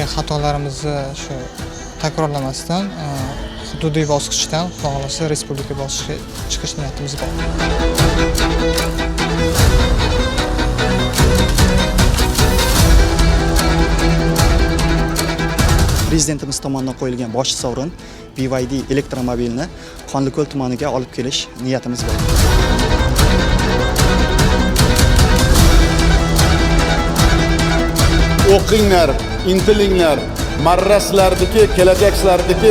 Qilgan xatolarimizni shu takrorlamasdan hududiy bosqichdan, Xudo xohlasa, respublika bosqichiga chiqish niyatimiz bor. Prezidentimiz tomonidan qo'yilgan bosh sovrin BYD elektromobilini Qonliko'l tumaniga olib kelish niyatimiz bor. O'qinglar, intilinglar, marra sizlarniki, kelajak sizlarniki.